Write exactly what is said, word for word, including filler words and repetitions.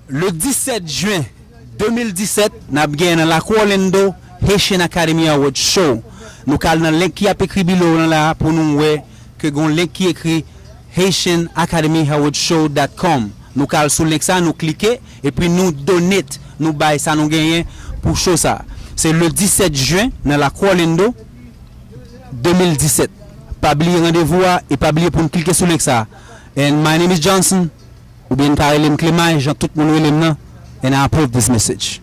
Le disèt jen de mil disèt, n ap gen nan Lakou Orlando Haitian Academy Award Show. Nou ka al nan link ki ap ekri below lan la pou nou wè ke gon link ki ekri Haitian Academy Award Show dot com. Nou ka al sou link sa, nou klike, epi nou donate, nou bay sa nou genyen pou show sa. Se le disèt jen nan Lakou Orlando de mil disèt. Pa bliye randevou a e pa bliye pou n klike sou link sa. And my name is Johnson, oubyen n ka rele m Clemay, jan tout moun rele m nan, and I approve this message.